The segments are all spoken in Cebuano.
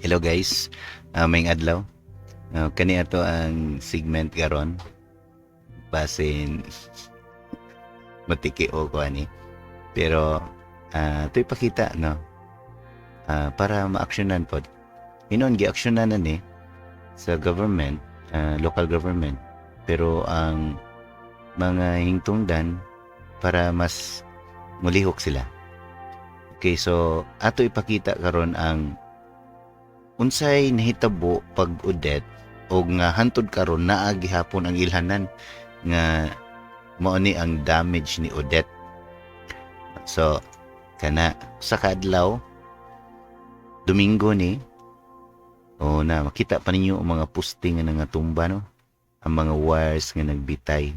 Hello guys, maayong adlaw. Kani ato ang segment karon. Basin matiki o ko ani. Pero ito ipakita, no, para ma-actionan pod. Hinuon gi-actionan na ni sa government, local government. Pero ang mga hingtungdan para mas mulihok sila. Okay, so ato ipakita karon ang unsay nahitabo pag Odette og nga hantod karon naa gihapon ang ilhanan nga mao ni ang damage ni Odette. So kana sa kaadlaw Domingo ni o na makita pa ninyo ang mga poste nga nangatumba, no, ang mga wires nga nagbitay.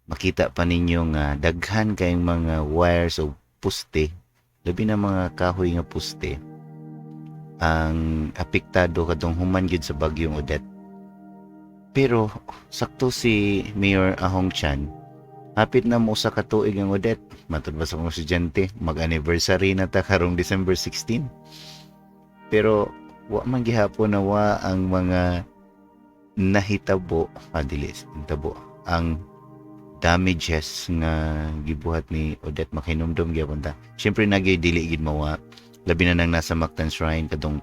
Makita pa ninyo nga daghan kayong mga wires o poste, labi na mga kahoy nga poste ang apektado kadtong human gyud sa bagyong Odette. Pero sakto si Mayor Ahong Chan, hapit na mo sa katuig ang Odette. Matod ba sa mga estudyante, mag-anniversary na ta karong December 16. Pero wa man gihapon na wa ang mga nahitabo, dili nahitabo, ang damages nga gibuhat ni Odette, makinumdum gyapon ta. Syempre nagay dili gid mawa, labi na nang nasa Mactan Shrine kadtong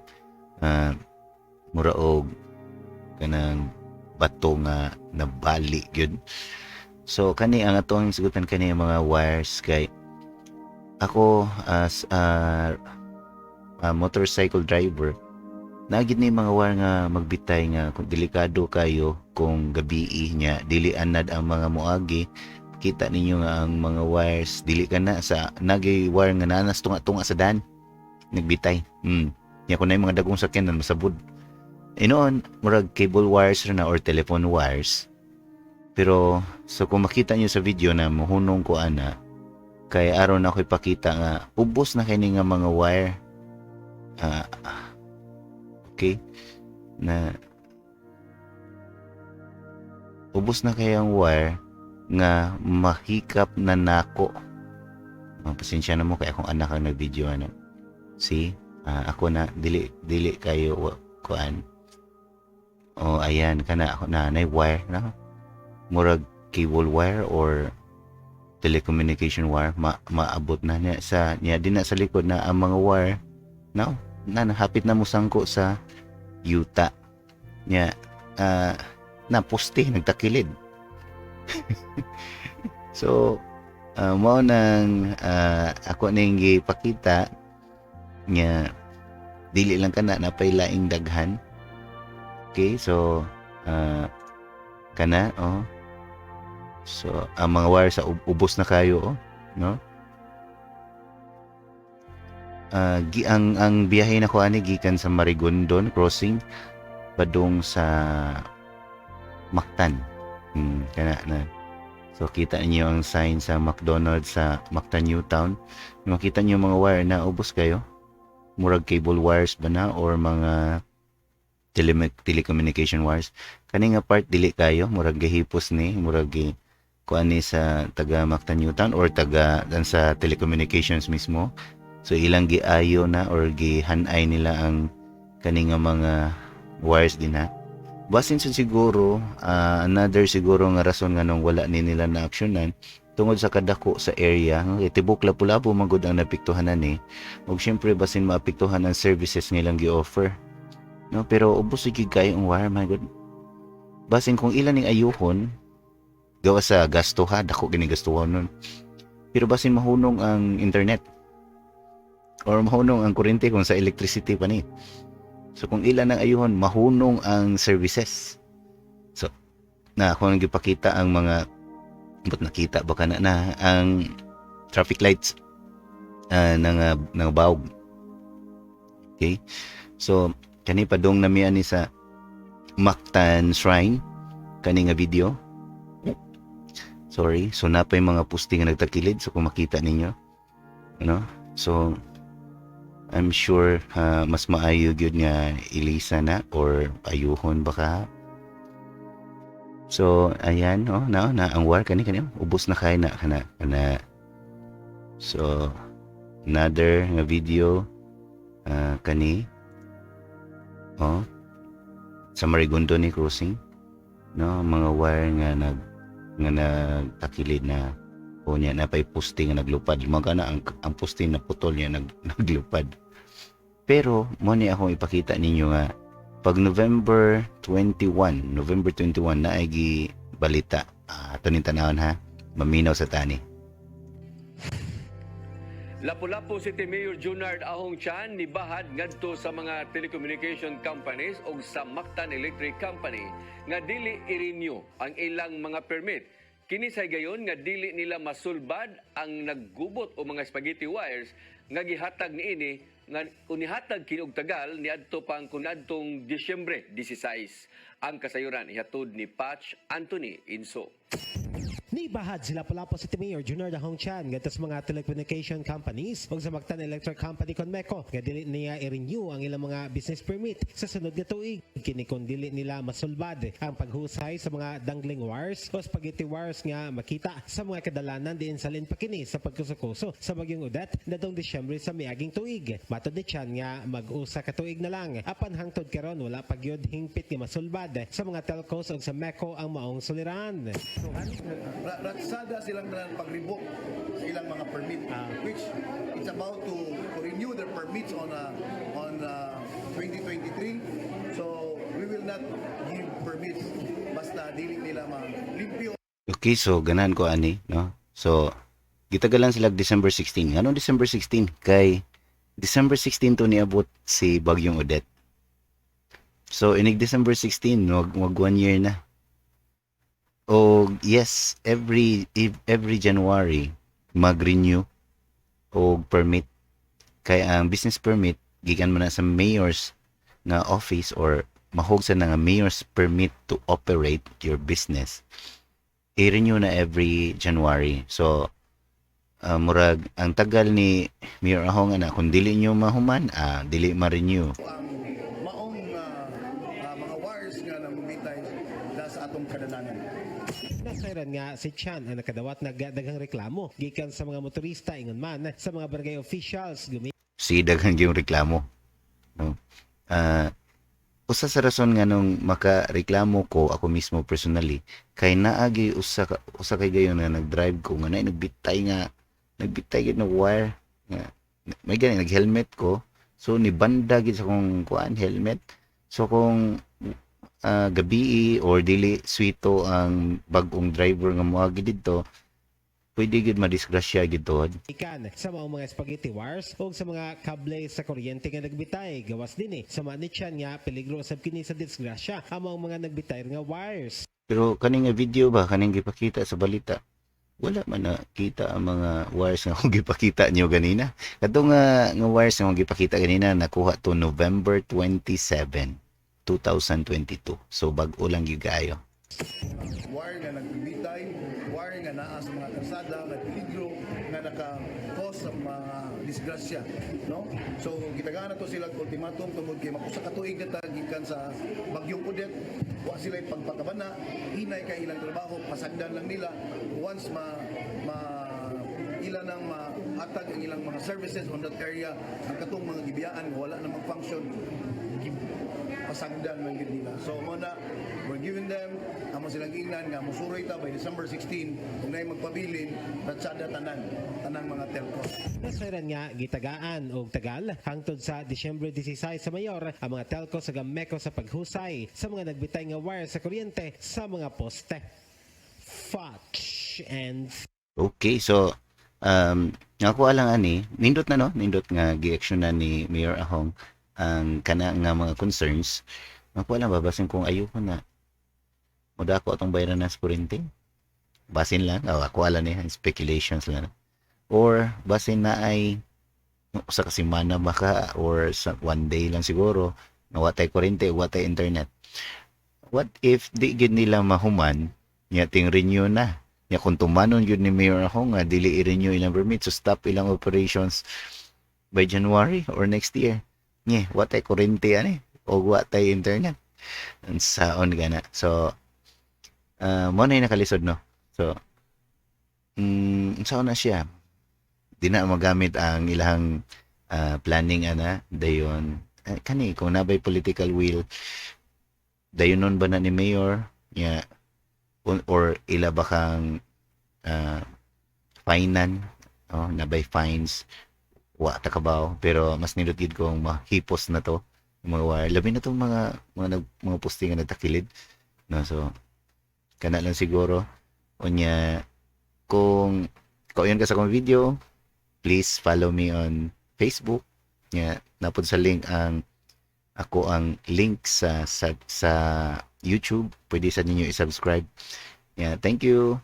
mura og kanang bato nga nabali gyud. So kani ang atong sigutan, kani ang mga wires, kay ako as a motorcycle driver, naa gid ni mga wire nga magbitay nga kung delikado kayo kung gabii niya dili anad ang mga moagi. Kita ninyo nga ang mga wires dili ka na sa nagay wire nga nanas tunga-tunga sa dan nagbitay. Nya kung naay mga dagong sakyanan, masabud. Inoon, murag cable wires ra na or telephone wires. Pero so kung makita niyo sa video na muhunong ko ana, kay aron ako ipakita nga ubos na kini nga mga wire. Okay na ubos na kayang wire nga mahikap na nako. Oh, pasensya na mo kay akong anak ang nag-video ano. See? Ako na dili dili kayo kuan. Oh, ayan kana ako na nay wire na. Murag cable wire or telecommunication wire, maabot na niya sa niya din na sa likod na ang mga wire, no, na hapit na musangko sa yuta niya, na poste nagtakilid. So mao nang ako ning gipakita nga dili lang kana, napay laing daghan. Okay, so kana, oh, so ang mga wire sa ubos na kayo, oh, no. Ang biyahe na ko ani gikan sa Marigondon crossing padung sa Mactan. Kana na. So kita niyo ang sign sa McDonald's sa Mactan Newtown. Makita niyo mga wire na ubos kayo. Murag cable wires ba na or mga telecommunication wires. Kani nga part dili kayo, murag gihipos ni, murag gi kuan ni sa taga Mactan Newtown or taga dan sa telecommunications mismo. So ilang giayo na or gihanay nila ang kani nga mga wires din ha. Basin sa siguro, another siguro nga rason nga nung wala ni nila na aksyonan tungod sa kadako sa area, kay tibok Lapu-Lapu man gud ang naapektuhanan ni. Ug syempre basin maapektuhan ang services nga ilang gi-offer. No, pero ubos gyud kayo ang wire, my God. Basin kung ilan ning ayuhon, gawa sa gasto ha, dako gini gastuhon nun. Pero basin mahunong ang internet or mahunong ang kuryente kung sa electricity pa ni. So kung ilan ang ayuhon, mahunong ang services. So na ako nang gipakita ang mga but nakita ba kana na ang traffic lights nang bawog. Okay? So kani padung nami ani sa Mactan Shrine kani nga video. Sorry. So napay mga poste nga nagtakilid, so kung makita ninyo, ano? So I'm sure mas maayo gyud nga ilisa na or ayuhon baka. So ayan, oh, na na ang wire kani kani ubos na kay na kana kana. So another nga video, kani. Oh. Sa Marigundo ni crossing, no, mga wire nga nagtakilid na o niya napay poste nga naglupad, mga na ang poste na putol niya naglupad. Pero mo ni akong ipakita ninyo nga pag November 21, November 21 na ay gi balita. Ah, ato ning tanawon ha, maminaw sa tani. Lapu-Lapu City Mayor Junard Ahong Chan nibahad ngadto sa mga telecommunication companies ug sa Mactan Electric Company nga dili i-renew ang ilang mga permit. Kini sa higayon nga dili nila masulbad ang naggubot o mga spaghetti wires nga gihatag niini nga unihatag kini og tagal niadto pang kunadtong Disyembre 16. Ang kasayuran ihatod ni Patch Anthony Inso. Nibahad si Lapu-Lapu City Mayor Junard Ahong Chan ngadto sa mga telecommunication companies ug sa Mactan Electric Company Conmeco nga dili niya i-renew ang ilang mga business permit sa sunod nga tuig. Kini kung dili nila masulbad ang paghusay sa mga dangling wires o spaghetti wires nga makita sa mga kadalanan diin salin pa kini sa pagkuso-kuso sa bagyong Odette nadtong Disyembre sa miaging tuig. Matod ni Chan nga mag-usa ka tuig na lang apan hangtod karon wala pa gyud hingpit nga masulbad sa mga telcos ug sa MECO ang maong suliran. Ratsada silang tanan pag-revoke sa ilang mga permit, which it's about to renew their permits on 2023. So we will not give permits basta dili nila ma-limpyo. Okay, so ganahan ko ani, no? So gitagalan sila December 16. Anong December 16? Kay December 16 to niabot si Bagyong Odette. So inig December 16, wag one year na. O yes, every January mag-renew og permit kay ang business permit gikan man na sa mayor's nga office or mahog sa na nga mayor's permit to operate your business, i-renew na every January. So, murag ang tagal ni Mayor Ahong ana kung dili nyo mahuman, dili ma-renew. Ang maong mga wires nga namubitay da sa atong kadalanan. Nasayran nga si Chan ang nakadawat ng daghang reklamo gikan sa mga motorista ingon man sa mga barangay officials gumi Si daghan yung reklamo. No? Usa sa rason nga nung makareklamo ko ako mismo personally kay naagi usa kay gayon nga nag-drive ko nga na nagbitay gid na wire nga may gani nag-helmet ko, so ni banda gid sa akong kuan helmet. So kung gabii or dili swito ang bag-ong driver nga moagi didto, pwede gid madisgrasya gid tuod. Ikan sa mga spaghetti wires o sa mga kable sa kuryente nga nagbitay. Gawas din eh sa mga ni Chan nga peligro usab kini sa disgrasya ang mga nagbitay nga wires. Pero kaning nga video ba, kaning gipakita sa balita, wala man na kita ang mga wires nga akong gipakita niyo ganina. Kadto nga wires nga akong gipakita ganina nakuha to November 27, 2022. So bag-o lang gyud kaayo. Wire nga nagbitay, wire nga naa sa mga kalsada, nga peligro, nga naka-cause sa mga disgrasya, no? So gitagaan na to sila og ultimatum tungod kay mag-usa ka tuig na ta gikan sa bagyong Odette, wa sila pagpakabana, hinay kay ilang trabaho, pasagdan lang nila once ma ma ila nang mahatag ang ilang mga services on that area, ang katong mga gibiyaan nga wala na mag-function, pasagdan man gid nila. So mo na we're giving them amo silang giingnan nga musuroy ta by December 16. Kung naay magpabilin, ratsada tanan tanang mga telcos. Nasayran nga gitagaan og tagal hangtod sa Disyembre 16 sa mayor ang mga telco sa MECO sa paghusay sa mga nagbitay nga wire sa kuryente sa mga poste. Fox and Okay, so ako lang ani, nindot na, no, nindot nga gi-action na ni Mayor Ahong ang kana nga mga concerns. Ako lang babasin kung ayoko na modako atong bayaran na sa kuryente. Basin lang, oh, ako ala ni speculations lang. Or basin na ay usa ka semana baka or sa one day lang siguro nga wa tay kuryente, wa tay internet. What if di gid nila mahuman nya ting renew na? Nya kung tumanon yun ni Mayor ako nga dili i-renew ilang permit, so stop ilang operations by January or next year. Nye, wa tay kuryente ani o wa tay internet. Unsaon gana? So mo na yung nakalisod, no. So unsaon na siya? Di na magamit ang ilang planning ana dayon. Kani kung nabay political will, dayunon ba na ni mayor ya or ila ba kang finan, oh, nabay fines, wa ta kabaw, pero mas nindot gid kung mahipos na to yung mga wire, labi na tong mga poste nga nagtakilid, no? So kana lang siguro. Unya, kung kauyon ka sa akong video, please follow me on Facebook. Nya napod sa link ang ako ang link sa YouTube, pwede sa ninyo i-subscribe. Yeah, thank you.